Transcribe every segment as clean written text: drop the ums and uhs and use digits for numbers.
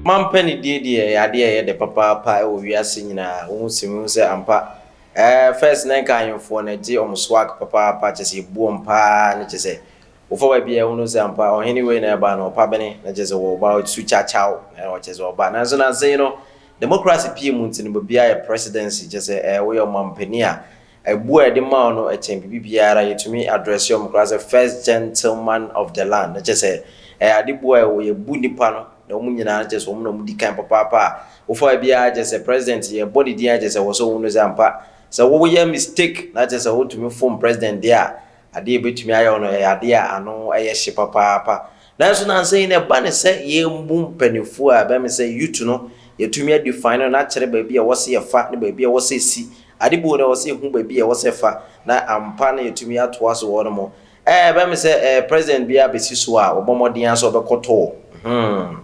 Mampɛ ne die deɛ, ɛyɛ adeɛ a ɛyɛ dɛ papaapa wɔ wiase nyinaa. Wohu sɛ mehu sɛ ampa first na nka ahemfoɔ no gye wɔn swag papaapa, kyerɛ sɛ yɛbu wɔn paa, ne kyerɛ sɛ wofa baabi a ɛhunu sɛ ampa ɔhene wei na ɛba no, ɔpa bene, na kyerɛ sɛ wɔba su kyakyaw na ɔkyerɛ sɛ ɔba. Nanso nansa yi no, democracy pie mu nti no, baabiara yɛ presidency, kyerɛ sɛ woyɛ ɔmampanin a, ɛbu a yɛde ma wo no ɛkyɛn biribi biara. Yɛtumi address wɔn koraa sɛ first gentleman of the land, na kyerɛ sɛ ɛyɛ ade bu a yɛbu nipa no na wɔn nyinaa kyerɛ sɛ wɔn na wɔn di kan papaapa a wofa baabiara kyerɛ sɛ president yɛbɔ ne din a, kyerɛ sɛ wɔ sɛ wɔn no sɛ ampa sɛ wɔyɛ mistake na kyerɛ sɛ wotumi fom president deɛ a, adeɛ ebɛtumi ayɛ no ɛyɛ adeɛ a ano ɛyɛ hye papaapa. Nanso nansa yi na ɛba ne sɛ yɛmbu mpanimfoɔ a ɛbɛn sɛ youth no, yɛtumi adefine no na akyerɛ baabi a wɔsɛ yɛfa ne baabi a wɔsɛ si ade buo no, wɔsɛ yɛhu baabi a wɔsɛ fa na ampa no yɛtumi atoa so wɔ no mo. Ɛbɛn sɛ president bi abɛsi so a, wɔbɔ mmɔden asɛ ɔbɛkɔtɔɔ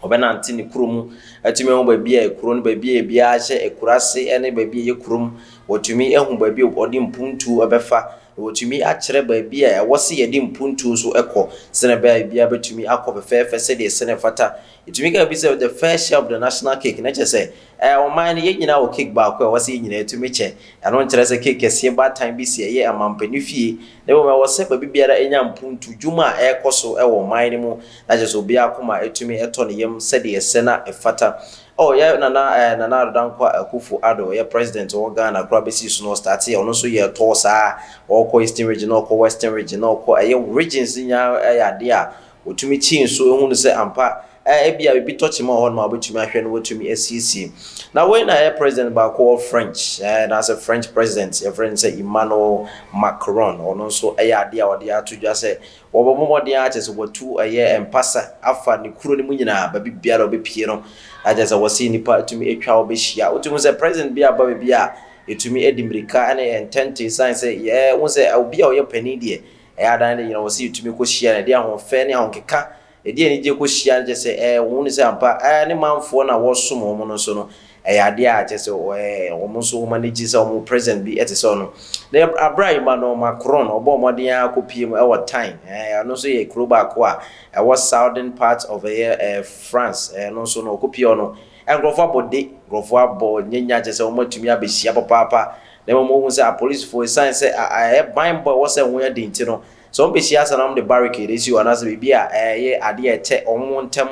ɔbɛnante ne kurom, atumi ahu baabi a ekuro no, baabi a ebiara hyɛ ekuraase ne baabi a ɛyɛ kurom. Wɔtumi ahu baabi a ɔde mpuntuo ɛbɛfa na wɔtumi akyerɛ baabi a ɛwɔ sɛ yɛde mpuntuo nso ɛkɔ, sɛnɛ ɛbɛyɛ a ebiara bɛtumi akɔ fɛfɛɛfɛ sɛdeɛ sɛnɛ fata. Ɛtumi ka bi sɛ the fair share of the national cake, na kyerɛ sɛ ɔman no yɛn nyinaa wɔ cake baako a ɛwɔ sɛ yɛn nyinaa tumi kyɛ. Ɛno nkyerɛ sɛ cake kɛseɛ baatan bi si ɛyɛ amampanin fie, na mmom ɛwɔ sɛ baabi biara ɛnya mpuntu dwuma a ɛrekɔ so ɛwɔ ɔman no mu, na kyerɛ sɛ obiara akoma ɛtumi ɛtɔ ne yam sɛdeɛ ɛsɛ na ɛfata. Oh, yɛ Nana Nana Addo Dankwa Akufo Addo, yɛ president wɔ Ghana koraa bɛsi so no, ɔstart ɔno nso yɛ tɔɔ saa, ɔkɔ Eastern Region na ɔkɔ Western Region na ɔkɔ ɛyɛ regions nyinaa. Ɛyɛ adeɛ a ɔtumi kyi nso ehu no sɛ ampa ebi a bibi tɔkye ma wɔ hɔ nom a, wɔbɛtumi ahwɛ no, wɔtumi asiesie. Na wei na ɛyɛ president baako wɔ French na sɛ French president yɛfrɛ no sɛ Emmanuel Macron. Ɔno nso ɛyɛ adeɛ a ɔde ato dwa sɛ wɔbɔ mmɔden akyɛ sɛ wɔtu ɛyɛ mpasa afa ne kuro no mu nyinaa. Baabi biara a ɔbɛpie no, akyɛ sɛ wɔsi nipa tumi atwa wɔbɛhyia. Wotumi sɛ president bi aba baabi a, yɛtumi adi mmirika ne ntɛnte san sɛ yɛ wo sɛ obi a ɔyɛ panin deɛ, ɛyɛ adan de nyina wɔ sɛ yɛtumi kɔhyia no, ɛde ahoɔfɛ ne ahokeka, ɛde anigye kɔhyia no, kyɛ sɛ wɔn ne sɛ ampa ne manfoɔ na wɔsom wɔn no nso no, ɛyɛ adeɛ a kyɛ sɛ wɔn nso wɔn ani gye sɛ wɔn president bi ɛte sɛ ɔno. Na abira yi ma no Macron ɔbɔ ɔmɔden akɔpie mu ɛwɔ Tain. Ɛno nso yɛ kuro baako a ɛwɔ southern part of ɛyɛ France. Ɛno nso no ɔkɔpie hɔ no, nkurɔfoɔ abɔ de, nkurɔfoɔ abɔ nyanya, kyɛ sɛ wɔn atumi abɛhyia papaapa. Na mmom ohun sɛ apolisifoɔ, esan sɛ ɛyɛ ban bɔ ɛwɔ sɛ wɔn yɛ den ti no, sɛ wɔn bɛhyia asa na wɔn de barricade esi hɔ anaasɛ biribi a ɛyɛ adeɛ a ɛkyɛ wɔn ntɛm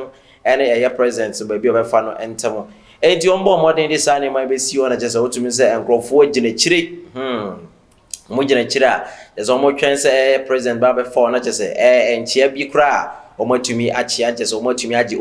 ɛne ɛyɛ president baabi a ɔbɛfa no ntɛm. Enti wɔn bɔ mmɔden de saa nneɛma yi bɛsi hɔ, na kyerɛ sɛ wotumi sɛ nkurɔfoɔ gyina akyire, wɔn gyina akyire a kyerɛ sɛ wɔn twɛn sɛ ɛyɛ president ba bɛfa hɔ, na kyerɛ sɛ nkyea bi koraa wɔn atumi akyea, kyerɛ sɛ wɔn atumi agye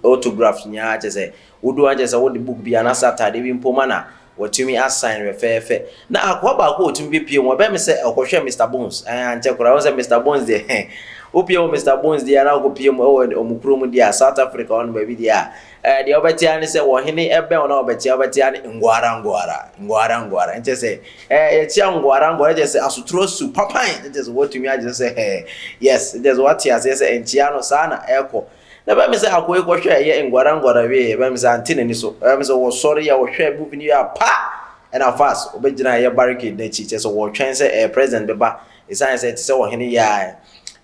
autograph nyinaa, kyerɛ sɛ wodo kyerɛ sɛ wode book bi anaasɛ ataade bi mpo ma na wɔtumi asign fɛfɛɛfɛ. Na akoa baako a wɔtumi bɛpie mu, ɔbɛn mi sɛ ɔkɔhwɛ Mr Bones. Ankyɛ koraa wɔn sɛ Mr Bones deɛ, wopie wɔ Mr Bones deɛ na wokɔpie mu ɛwɔ ɔmo kurom deɛ a, South Africa hɔ no baabi deɛ a, deɛ wɔbɛtea ne sɛ wɔhene ɛbɛn wɔn a wɔbɛtea, wɔbɛtea ne ngwara ngwara ngwara ngwara. Nkyɛ sɛ yɛkyia ngwara ngwara, kyɛ sɛ asotoro su papan, nkyɛ sɛ wɔtumi agye sɛ yes, nkyɛ sɛ wɔate aseɛ sɛ nkyia no saa na ɛrekɔ. Na bɛn mi sɛ akɔyi kɔhwɛ ɛyɛ ngwara ngwara wie, bɛn mi sɛ ante n'ani so, bɛn mi sɛ wɔsɔre yɛ wɔhwɛ movie ni yɛ a pa, ɛna fast wɔbɛgyina ɛyɛ barricade n'akyi, kyɛ sɛ wɔretwɛn sɛ president bɛba, ɛsiane sɛ ɛte sɛ wɔhene yɛ a.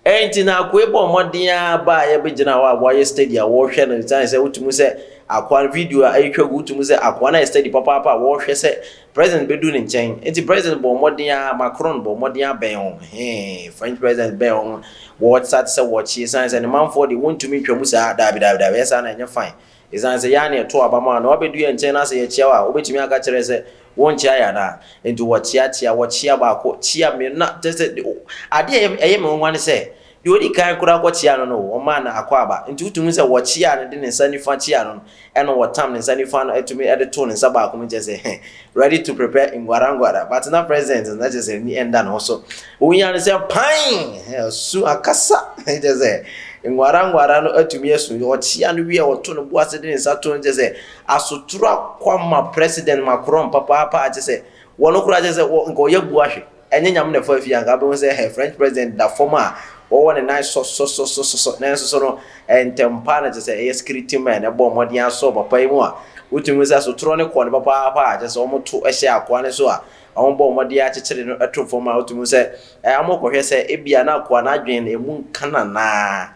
Ɛnti na akoe bɔ mmɔden a ba a yɛbɛgyina hɔ a wɔayɛ steady a wɔrehwɛ no, ɛsiane sɛ wotumi sɛ akoa video a ɛretwa gu, wotumi sɛ akoa no ayɛ steady papaapa a wɔrehwɛ sɛ president bɛdu ne nkyɛn. Nti president bɔ mmɔden a, Macron bɔ mmɔden abɛn wɔn hee, French president bɛn wɔn, wɔsa te sɛ wɔkye, ɛsiane sɛ ne manfoɔ de wɔntumi ntwa mu saa. Daabi, daabi, daabi, ɛyɛ saa na ɛnyɛ fine, ɛsiane sɛ yɛa ne ɛto aba mu a na wabɛdu yɛn nkyɛn na sɛ yɛkyia wo a, wobɛtumi aka kyerɛ sɛ wɔnkyia yɛ anaa? Nti wɔkyeakyea, wɔkyea baako, kyea mmienu, na kyerɛ sɛ adeɛ a ɛyɛ me nwanwa ne sɛ deɛ ɔdi kan koraa kɔkyea no, ɔmaa no akɔ aba. Nti wotumi sɛ wɔkyea no de ne nsa nifa kyea no, ɛna wɔtam ne nsa nifa no atumi de to ne nsa baako mu, kyerɛ sɛ ready to prepare ngwara ngwara. But na president na kyerɛ sɛ ni ɛnda ne ho so, wonya no sɛ pan su akasa, kyerɛ sɛ ngwara ngwara no atumi asu. Ɔkyea no wie a, wɔto no bo ase de ne nsa to no, kyerɛ sɛ asotoro akɔ ma President Macron papaapa, kyerɛ sɛ wɔn koraa kyerɛ sɛ nka ɔyɛ bu ahwɛ. Ɛnyɛ Nyame na ɛfa fie anka bɛhu sɛ French president da fam a wɔwɔ ne nan sɔsɔsɔsɔsɔ. Nanso so no ntɛmpa na kyerɛ sɛ ɛyɛ security man ɛbɔ mmɔden asɔ papa yi mu a, wotumi sɛ sotorɔ ne kɔ ne papaapa a, kyerɛ sɛ wɔn to hyɛ akoa ne so a, wɔn bɔ mmɔden akyekyere no to fam a, wotumi sɛ wɔn kɔhwɛ sɛ ebia na akoa n'adwene no emu nka nanaa.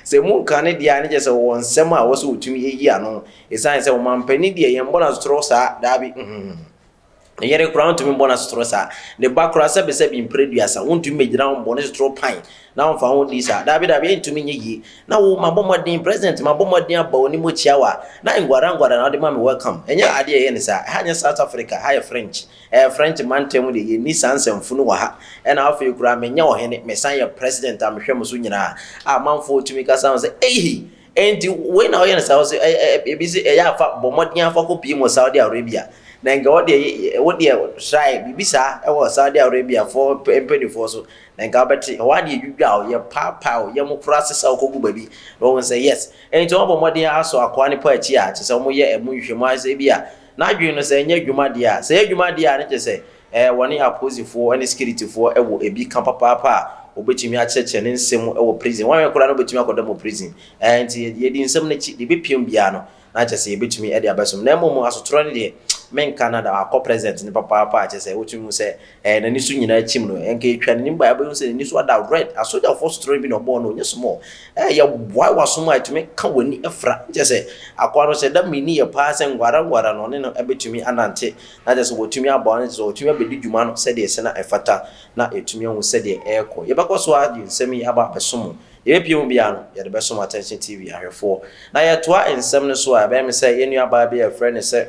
Sɛ emu nka ne deɛ a, ne kyerɛ sɛ wɔwɔ nsɛm a ɛwɔ sɛ wɔtumi yi ano. Ɛsiane sɛ ɔmampanin deɛ yɛmmɔ no asotorɔ saa, daabi, mm. Ne yere koraa wontumi mmɔ no asotorɔ saa. Ne ba koraa sɛbesɛbe mprɛ 30 wontumi mmɛgyina hɔ mmɔ no sotorɔ pan na womfa ho ndi saa. Daabi, daabi, ɛntumi nyɛ yie. Na wo, mabɔ mmɔden, President, mabɔ mmɔden aba w'anim akyia wo a, na nguara nguara na wode ma me welcome. Ɛnyɛ adeɛ a ɛyɛ ne saa. Ɛha nyɛ South Africa, ha yɛ French. Ɛyɛ French mantam deɛ, yɛnni saa nsɛmfunu wɔ ha. Ɛna afei koraa menyɛ ɔhene, mesan yɛ President a mehwɛ mo so nyinaa. A amanfoɔ tumi kasa ho sɛ, Eii! Enti wei na ɔyɛ no saa, ɔsɛ ɛ ɛ ebi sɛ ɛyɛ afa bɔ mmɔden afa kɔ pie mu wɔ Saudi Arabia. Na nka wo deɛ wo deɛ try biribi saa wɔ Saudi Arabia foɔ mpanimfoɔ so. Na nka wobɛte ɛhɔ ara deɛ yɛdwidwa wo, yɛpaapaa wo, yɛn koraa sesa wo kɔgu baabi. Na wɔhu sɛ yes. Enti wɔabɔ mmɔden asɔ akoa no pa akyi a kyerɛ sɛ wɔyɛ ɛmu nhwehwɛmu ayɛ sɛ ebi a n'adwene no sɛ ɛnyɛ adwuma deɛ a, sɛ ɛyɛ adwuma deɛ a ne kyerɛ sɛ Ɛɛ, wɔne apolisifoɔ ne sikiritifoɔ wɔ ebi ka papaapa a wɔbɛtumi akyerɛkyerɛ ne nsɛm wɔ prison. Wanhwɛ koraa no wobɛtumi akɔda mu wɔ prison. Ɛɛ, nti yɛdi nsɛm no akyi, deɛ ɛbɛpiam biara no, na kyerɛ sɛ yɛbɛtumi de abɛsom. Na mmom asotorɔ no deɛ, menka no da, wakɔ present no papaapa a kyerɛ sɛ wotumi hu sɛ ɛɛ, n'ani so nyinaa kyim no. Nka ɛtwa n'anim baeɛ a wobɛhu sɛ n'ani so ada red. Asogyafoɔ sotorɔ no bi na ɔbɔɔ no, ɔnyɛ small. Ɛɛ, yɛboae w'asom a ɛtumi ka w'ani fra. Kyerɛ sɛ akoa no hyɛ da mini yɛ paa sɛ nguara nguara no ɔne no bɛtumi anante. Na kyerɛ sɛ wɔatumi aboa no, kyerɛ sɛ wɔatumi abɛdi dwuma no sɛdeɛ ɛsɛ na ɛfata, na yɛatumi ahu sɛdeɛ ɛrekɔ. Yɛbɛkɔ so ara de nsɛm yi aba abɛso mo. Deɛ ɛbɛpue mu biara no, yɛde bɛso mo Attention TV ahwɛfoɔ. Na yɛtoa nsɛm no so a, ɛbɛyɛ me sɛ yɛn nuabaa bi a yɛfrɛ no sɛ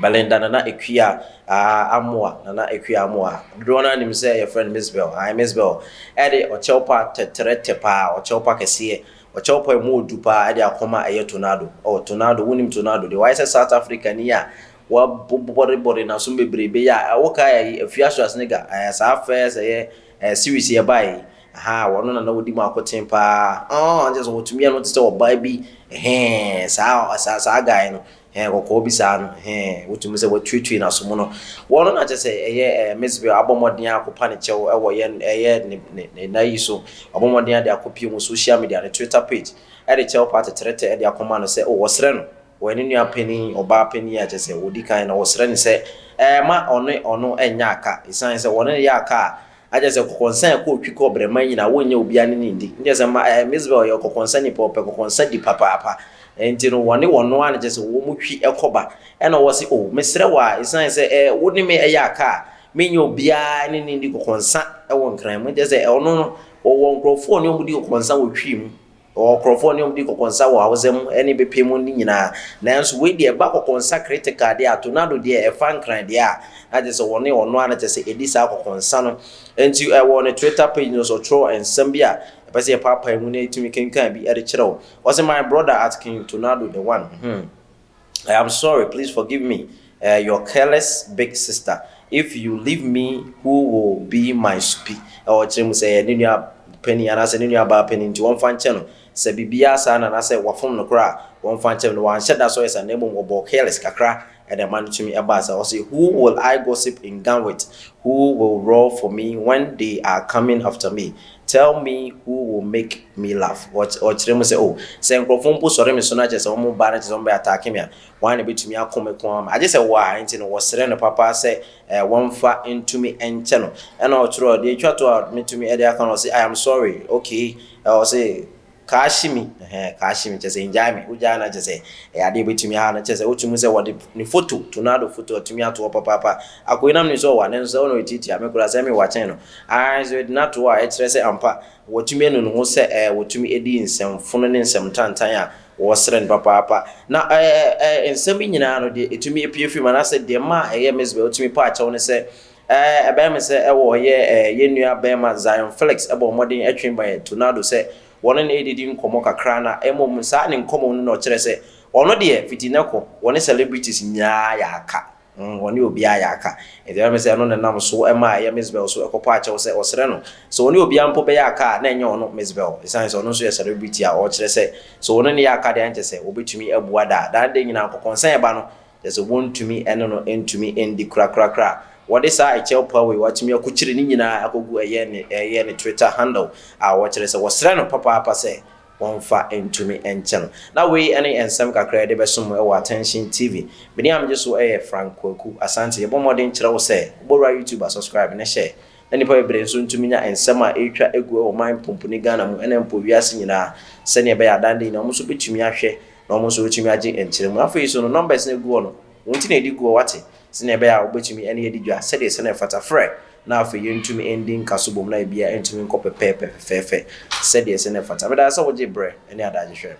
Belinda Nana Akua Amoah, Nana Akua Amoah, dodoɔ no ara nim sɛ yɛfrɛ no Miss Bell, ae, Miss Bell, ɛde ɔkyɛw pa tɛtrɛtɛ paa, ɔkyɛw pa kɛseɛ, ɔkyɛw pa a ɛmu ɔdu paa ɛde akɔma ɛyɛ Tornado. Oh, Tornado, wonim Tornado deɛ, wayɛ sɛ South Africa ni a Wɔabobɔrebɔre n'asom bebrebe yi a wokae ayi Afia Schwarzenegger ɛɛ saa first ɛyɛ ɛɛ series yɛ bae yi ahaa wɔno na na wɔdi mu akoten paa ɔɔ kyerɛ sɛ wɔtumi yɛ no te sɛ ɔbaa bi ɛhɛn saa saa saa guy no ɛhɛn kɔkɔɔ bi saa no ɛhɛn wotumi sɛ wɔatuetue n'asom no wɔno na kyerɛ sɛ ɛyɛ ɛɛ Miss Bell abɔ mmɔden akopa ne kyɛw ɛwɔ yɛn ɛyɛ ne ne ne nan yi so wabɔ mmɔden ade akɔpie mu social media ne Twitter page ɛde kyɛw pa tetrɛtɛ ɛde akɔma no sɛ oh wɔsrɛ no Ɔyɛ ne nua panin, ɔbaa panin a kyerɛ sɛ ɔdi kan, na ɔsrɛ no sɛ mma ɔne ɔno nnyɛ aka. Ɛsiane sɛ wɔne no yɛ aka a, na kyerɛ sɛ kɔkɔnsa a ɛkɔ otwi kɔ ɔbrɛman nyinaa, wɔnnya obiara ne no nndi. Nkyerɛ sɛ mma ɛɛ Mizbel yɛ ɔkɔkɔnsa nipa, ɔpɛ kɔkɔnsa di papaapa. Enti no, wɔne ɔno ara na kyerɛ sɛ wɔtwi kɔ ba. Ɛna ɔse, O, mesrɛ wo a, ɛsiane sɛ ɛɛ wo ne me yɛ aka a, mennya obiara ne no nndi kɔkɔnsa wɔ Nkran mu. Nkyerɛ sɛ ɔno no, ɔwɔ nkurɔfoɔ a ɔne wɔn di kɔkɔnsa wɔ Twi mu. Ɔwɔ nkorɔfoɔ ne wɔn di kɔkɔnsa wɔ Hausa mu ne bepɛ mu ne nyinaa. Nanso wei deɛ ɛba kɔkɔnsa critical deɛ a, tornado deɛ ɛfa Nkran deɛ a, na kyerɛ sɛ wɔne ɔno ara na kyerɛ sɛ ɛdi saa kɔkɔnsa no. Nti ɛwɔ ne Twitter page no so ɔtwerɛ nsɛm bi a ɛpɛ sɛ yɛpaapae mu na yɛtumi kenkan bi de kyerɛ wo. Ɔse my brother at King Tornado the one hmm. I am sorry please forgive me eh, your careless big sister if you leave me who will be my supi ɛwɔ kyerɛ mu sɛ ɛyɛ ne nua panin anaasɛ ne nua baa panin nti wɔmfa nkyɛ no sɛ biribiara saa na anaasɛ wafom no koraa a wɔmfa nkyɛ no wanhyɛ da sɛ ɔyɛ saa na mmom ɔbɔɔ careless kakra ɛna ɛma no tumi ɛbaa saa ɔse who will I gossip in gun with who will roar for me when they are coming after me Tell me who will make me laugh Ɔkyerɛ mu sɛ oh sɛ nkurɔfoɔ mpo sɔre me so na kyerɛ sɛ wɔn ba na kyerɛ sɛ wɔn bɛ attack me a, hwan na bɛtumi ako me ko ama me? Agye sɛ wo a, nti no wɔsrɛ no papa sɛ eh, wɔmfa ntumi nkyɛ no. Ɛna ɔtwerɛ deɛ ɛtwa to a mɛtumi de aka no ɔse I am sorry, okay, ɔse Kaahye mi, ɛhɛn, kaahye mi, kyerɛ sɛ ngyae me, wogyae no a kyerɛ sɛ ɛyɛ adeɛ a ɛbɛtumi aha no, kyerɛ sɛ wotumi hu sɛ wɔde ne foto, tornado foto atumi ato hɔ papaapa. Akoe nam nim sɛ ɔwa, nanso sɛ wo na ɔretiatia me koraa sɛ mewa kyɛn no. Aane, sɛ wɔde no ato hɔ a, ɛkyerɛ sɛ ampa watumi anu ne ho sɛ ɛɛ watumi adi nsɛmfono ne nsɛm tantan a wɔresrɛ no papaapa. Na ɛɛ ɛɛ nsɛm yi nyinaa no, deɛ ɛtumi pue firi mu anaasɛ deɛ ɛma ɛyɛ Mizbel tumi pa akyɛw ne sɛ, Ɛɛ, ɛbɛyɛ me sɛ ɛwɔ ɔyɛ ɛɛ yɛn nua barima Zion Felix bɔɔ mmɔden twe bɛn Tornado sɛ wɔne no redidi nkɔmmɔ kakra na mmom saa ne nkɔmmɔ no na ɔkyerɛ sɛ ɔno deɛ fiti nnɛ kɔ wɔne celebrities nyinaa yɛ aka. Mm, wɔne obiara yɛ aka. Nti ɛbɛyɛ me sɛ ɛno na ɛnam so maa ɛyɛ Mizbel so ɛkɔpɔ akyɛw sɛ ɔsrɛ no sɛ ɔne obiara mpo bɛyɛ aka a na ɛnyɛ ɔno Mizbel ɛsiane sɛ ɔno nso yɛ celebrity a ɔkyerɛ sɛ sɛ ɔne no yɛ aka deɛ ankyɛ sɛ wɔbɛtumi abua daa daa da nyinaa nkɔkɔnsa ɛba no Kyerɛ sɛ wɔntumi ne no ntumi ndi korakorakora a, wɔde saa ɛkyɛw pa wei wɔatumi akukyere ne nyinaa akɔgu ɛyɛ ne ɛyɛ ne Twitter handle a wɔkyerɛ sɛ wɔsrɛ no papaapa sɛ wɔmfa ntumi nkyɛ no. Na wei ne nsɛm kakra a yɛde bɛsom mo wɔ Attention TV. Me din a megye so yɛ Frank Kwaku Asante. Yɛbɔ mmɔden kyerɛ wo sɛ wobɔwura YouTube a subscribe ne share. Na nnipa bebree nso ntumi nya nsɛm a ɛretwa agu wɔ ɔman mpomponi Ghana mu ne mpo wiase nyinaa sɛdeɛ ɛbɛyɛ a dan de nyinaa wɔn nso bɛtumi ahwɛ na wɔn nso bɛtumi agye nkyerɛmu. Afei nso no, numbers no egu hɔ no, wɔn ti na ɛdi gu hɔ wate, sɛdeɛ ɛbɛyɛ a wobɛtumi ne yɛdi dwa sɛdeɛ sɛdeɛ ɛfata. Frɛ na afei yɛntumi ndi nka so bom na ebiara ntumi nkɔ pɛpɛɛpɛ fɛfɛɛfɛ sɛdeɛ sɛdeɛ ɛfata. Meda sɛ wogye berɛ ne adagye hwɛ.